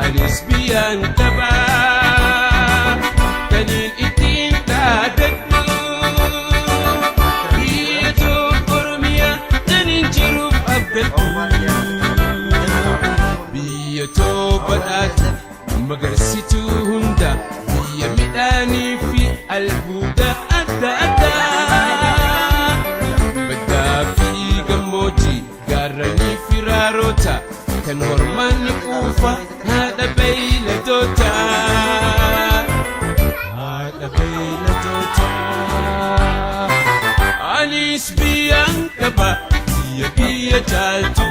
Anis biyyaan qaba kaniin ittiin dhaadadhu. Biyya too Oromiyaa taniin jiruuf abdadhu. Biyya too badhaatu magarsituu hunda, biyya midhaanii fi albuuda adda addaa. Baddaa fi gammoojjii, gaarranii fi raaroota, kan hormaanni quufa haadha beeyladoota. Haadha beeyladoota. Anis biyyaan qaba, biyya biyya caaltu.